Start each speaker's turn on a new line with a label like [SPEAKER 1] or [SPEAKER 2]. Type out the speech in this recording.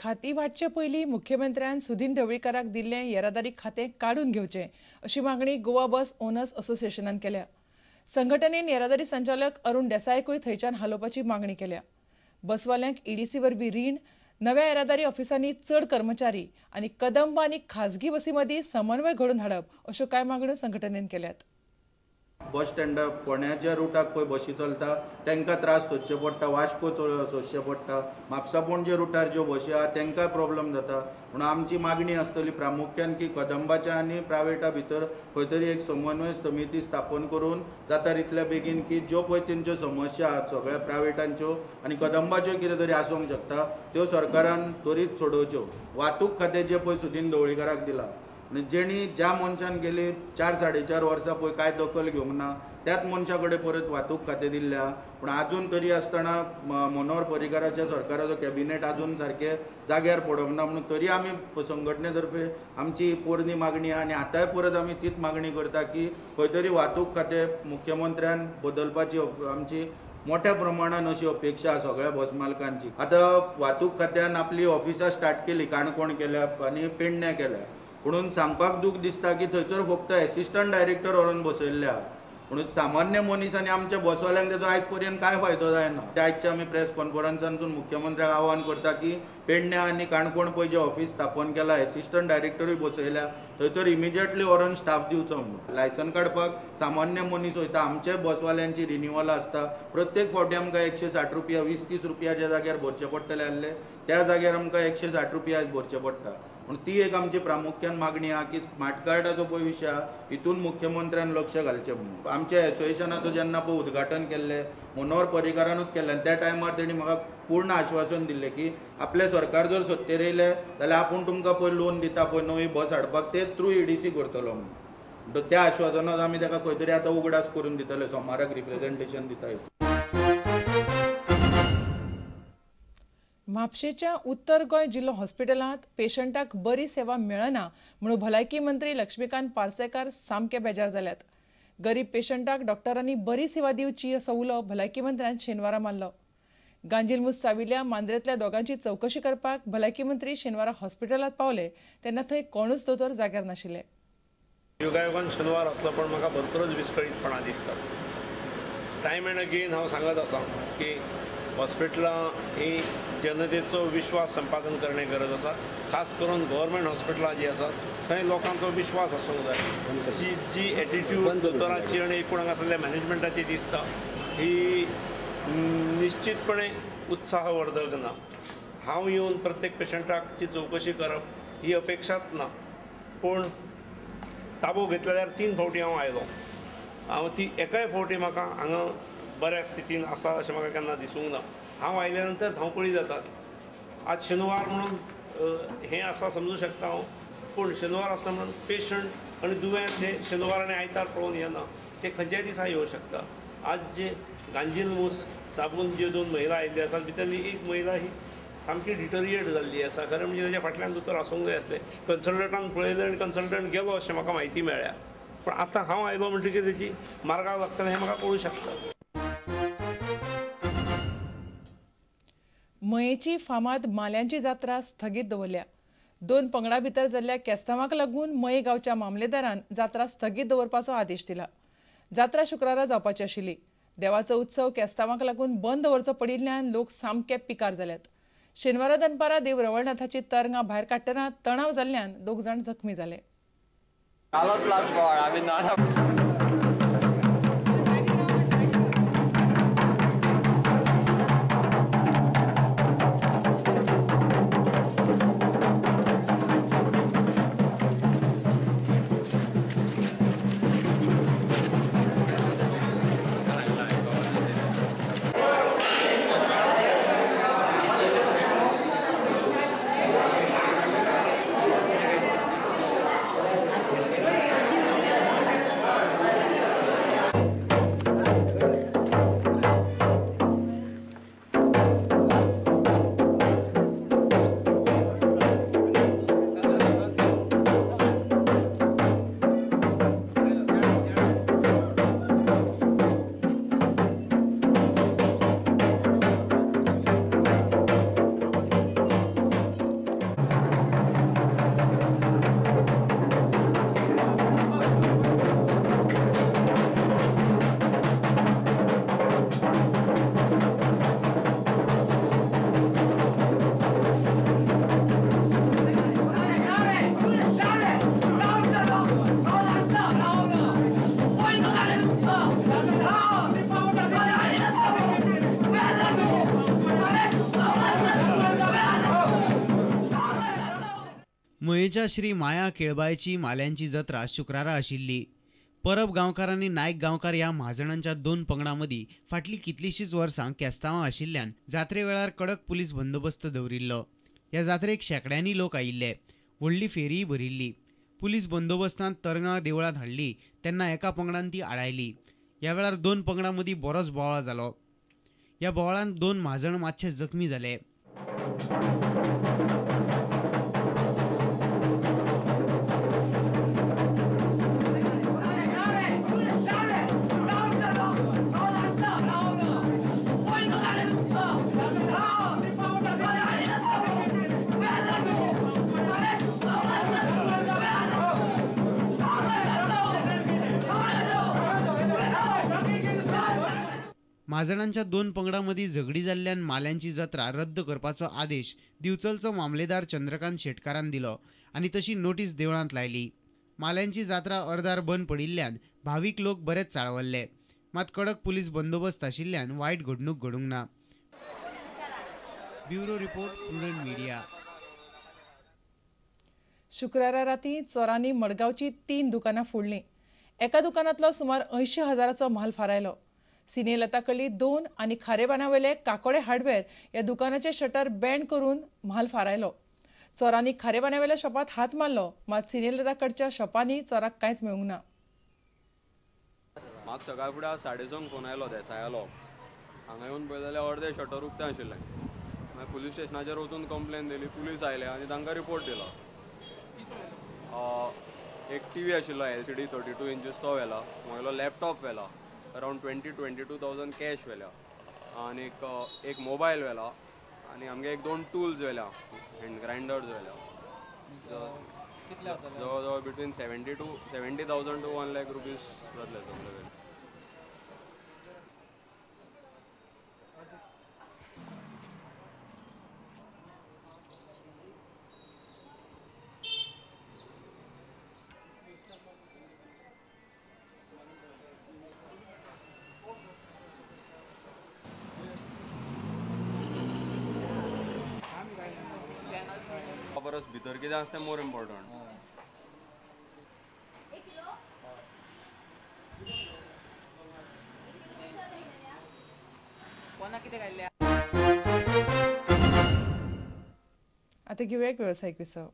[SPEAKER 1] खातीं वांटचे पयलीं मुख्यमंत्र्यान सुदीन ढवळीकाराक दिल्लें येरादारी खातें काडून घेवचें अशी मागणी गोवा बस ओनर्स असोसिएशनान केल्या. संघटनेन येरादारी संचालक अरुण देसायकूय थंयच्यान हालोवपाची मागणी केल्या. बसवाल्यांक ईडीसी वरवीं रीण, नव्या येरादारी ऑफिसांनी चड कर्मचारी आनी कदंब आनी खाजगी बसी मदीं समन्वय घडोवन हाडप अश्यो कांय मागण्यो संघटनेन केल्यात.
[SPEAKER 2] बस स्टँडा फोंड्याच्या रुटाक पळय बशी चलता तांकां त्रास सोंसचे पडटा, वास्को सोंसचे पडटा, म्हापसा पणजे रुटार ज्यो बशी आहा तांकां प्रॉब्लम जाता. म्हणून आमची मागणी आसतली प्रामुख्यान की कदंबाच्या आनी प्रायवेटा भितर खंय तरी एक समन्वय समिती स्थापन करून जाता तितल्या बेगीन की ज्यो पळय तेंच्यो समस्या आहात सगळ्या प्रायवेटांच्यो आनी कदंबाच्यो कितें तरी आसूंक शकता त्यो सरकारान त्वरीत सोडोवच्यो. वाहतूक खातें जें पळय सुदीन ढवळीकाराक दिलां जेणी ज्या मनशान गेली 4 साडे 4 वर्सां पळय कांय दखल घेवंक ना त्याच मनशा कडेन परत वाहतूक खातें दिल्लें आहा. पूण आजून तरी आसतना मनोहर पर्रीकाराच्या सरकाराचो कॅबिनेट आजून सारकें जाग्यार पडोंक ना. म्हणून तरी आमी संघटने तर्फे आमची पोरणी मागणी आहा आनी आतांय परत आमी तीच मागणी करता की खंय तरी वाहतूक खातें मुख्यमंत्र्यान बदलपाची आमची मोठ्या प्रमाणान अशी अपेक्षा आसा सगळ्या बस मालकांची. आतां वाहतूक खात्यान आपली ऑफिसां स्टार्ट केली, काणकोण केल्या आनी पेडण्यां केल्या, म्हणून सांगपाक दूख दिसता की थंयसर फक्त एसिस्टंट डायरेक्टर व्हरून बसयल्ले आहा. म्हणून सामान्य मनीस आनी आमच्या बसवाल्यांक तेजो आयज पर्यंत कांय फायदो जायना. त्या आयच्या आमी प्रेस कॉन्फरन्सांतून मुख्यमंत्र्याक आव्हान करता की पेडण्यां आनी काणकोण पळय जें ऑफीस स्थापन केलां एसिस्टंट डायरेक्टरूय बसयल्या थंयसर इमिजिएटली व्हरून स्टाफ दिवचो म्हणून. लायसन काडपाक सामान्य मनीस वयता, आमचे बसवाल्यांची रिन्युअल आसता, प्रत्येक फावटी आमकां 160 रुपया 20-30 रुपया ज्या जाग्यार भरचे पडटले आसले त्या जाग्यार आमकां 160 रुपया भरचे पडटा. पूण ती एक आमची प्रामुख्यान मागणी आहा की स्मार्ट कार्डाचो पळय विशय आहा हितून मुख्यमंत्र्यान लक्ष घालचें म्हणून. आमच्या एसोसिएशनाचो जेन्ना पळय उद्घाटन केल्लें मनोहर पर्रीकारानूच केल्लें आनी त्या टायमार तेणी म्हाका पूर्ण आश्वासन दिल्लें की आपलें सरकार जर सत्तेर येयलें जाल्यार आपूण तुमकां पळय लोन दिता पळय नवी बस हाडपाक ते थ्रू ईडीसी करतलो म्हणून. त्या आश्वासनाचो आमी ताका खंय तरी आतां उगडास करून दितले, सोमाराक रिप्रेझेंटेशन दिता.
[SPEAKER 1] म्हापशेंच्या उत्तर गोंय जिल्लो हॉस्पिटलांत पेशंटाक बरी सेवा मेळना म्हणून भलायकी मंत्री लक्ष्मीकांत पार्सेकार सामके बेजार जाल्यात. गरीब पेशंटाक डॉक्टरांनी बरी सेवा दिवची असो उलो भलायकी मंत्र्यान शेनवारा मारलो. गांजीलमूस चाविल्ल्या मांद्रेंतल्या दोगांची चवकशी करपाक भलायकी मंत्री शेनवारा हॉस्पिटलांत पावले तेन्ना थंय कोणूच दोतोर जाग्यार नाशिल्ले.
[SPEAKER 3] योगायोगान शेनवार आसलो पण म्हाका भरपूरच विस्कळीतपणा दिसतात. टायम एंड अगेन हांव सांगत आसा की हॉस्पिटलां ही जनतेचो विश्वास संपादन करणे गरज आसा. खास करून गव्हर्मेंट हॉस्पिटलां जीं आसात थंय लोकांचो विश्वास आसूंक जाय. जी जी एटिट्यूड दोतोराची आनी एकूण हांगासरल्या मॅनेजमेंटाची दिसता ही निश्चितपणे उत्साहवर्धक ना. हांव येवन प्रत्येक पेशंटाची चवकशी करप ही अपेक्षाच ना, पूण ताबो घेतलो जाल्यार 3 फावटी हांव आयलो. हांव ती एकाय फावटी म्हाका हांगा बऱ्या स्थितीन आसा अशें म्हाका केन्ना दिसूंक ना. हांव आयल्या नंतर धांवपळी जातात. आज शेनवार म्हणून हें आसा समजूं शकता हांव, पूण शेनवार आसता म्हणून पेशंट आनी दुयेंस हे शेनवार आनी आयतार पळोवन येना, ते खंयच्याय दिसा येवं शकता. आज जे गांजील मूस चाबून ज्यो 2 महिला आयिल्ल्यो आसात भितरली एक महिला ही सामकी डिटोरिएट जाल्ली आसा. खरें म्हणजे ताच्या फाटल्यान दोतोर आसूंक जाय आसले. कन्सल्टंटान पळयलें आनी कन्सल्टंट गेलो अशें म्हाका म्हायती मेळ्ळ्या, पूण आतां हांव आयलो म्हणटकीर तेची मार्गाक लागतना हें म्हाका कळूं शकता.
[SPEAKER 1] मयेची फामाद माल्यांची जात्रा स्थगीत दवरल्या. 2 पंगडा भितर जाल्ल्या केस्तांवाक लागून मये गांवच्या मामलेदारान जात्रा स्थगीत दवरपाचो आदेश दिला. जात्रा शुक्रारा जावपाची आशिल्ली. देवाचो उत्सव केस्तांवाक लागून बंद दवरचो पडिल्ल्यान लोक सामके पिकार जाल्यात. शेनवारा दनपारा देव रवळनाथाची तरंगां भायर काडटना तणाव जाल्ल्यान 2 जाण जखमी जाले.
[SPEAKER 4] मयेच्या श्री माया केळबायची माल्यांची जत्रा शुक्रारा आशिल्ली. परब गांवकार आनी नायक गांवकार ह्या म्हाजणांच्या दोन पंगडां मदीं फाटलीं कितलींशींच वर्सां केस्तांवां आशिल्ल्यान जात्रे वेळार कडक पुलीस बंदोबस्त दवरिल्लो. ह्या जात्रेक शेंकड्यांनी लोक आयिल्ले. व्हडली फेरीय भरिल्ली. पुलीस बंदोबस्तांत तरंगां देवळांत हाडली तेन्ना एका पंगडान ती आडायली. ह्या वेळार दोन पंगडां मदीं बरोच बोवाळ जालो. ह्या बोवाळांत दोन म्हाजण मातशे जखमी जाले. म्हाजणांच्या दोन पंगडां मदीं झगडी जाल्ल्यान माल्यांची जत्रा रद्द करपाचो आदेश दिवचलचो मामलेदार चंद्रकांत शेटकारान दिलो आनी तशी नोटीस देवळांत लायली. माल्यांची जात्रा अर्दार बंद पडिल्ल्यान भावीक लोक बरेच चाळवल्ले. मात कडक पुलीस बंदोबस्त आशिल्ल्यान वायट घडणूक घडूंक ना. Bureau report, Prudent Media.
[SPEAKER 1] शुक्रारा राती चोरांनी मडगांवची 3 दुकानां फोडलीं. एका दुकानांतलो सुमार 80,000चो म्हाल फारायलो. सिनेलता कडली 2 आनी खारेबानावेले काकोडे हार्डवेअर ह्या दुकानाचे शटर बँड करून म्हाल फारायलो. चोरांनी खारेबानावेल्या शॉपांत हात मारलो, मात सिनेलता कडच्या शॉपांनी चोराक कांयच मेळूंक ना.
[SPEAKER 5] म्हाका सकाळ फुडें आज 6:30 फोन आयलो देसायालो. हांगा येवन पळयलें जाल्यार अर्दे शटर उक्तें आशिल्लें. मागीर पुलीस स्टेशनाचेर वचून कंप्लेन दिली. पुलीस आयले आनी तांकां रिपोर्ट दिलो. एक टी व्ही आशिल्लो LCD 32 inches तो व्हेला. म्हगेलो लॅपटॉप व्हेला. अरावंड 20-22,000 कॅश व्हेल्या आनी एक मोबायल व्हेला आनी आमगे एक 2 टूल्स व्हेल्या, हँड ग्रायंडर्स व्हेल्या. जवळ जवळ बिटवीन 70,000 टू 1 लाख रुपीज जातले सगळे व्हेले. परस भितर कितें आसा तें मोर इम्पॉर्टंट.
[SPEAKER 1] आतां घेवया एक वेवसायीक विसव.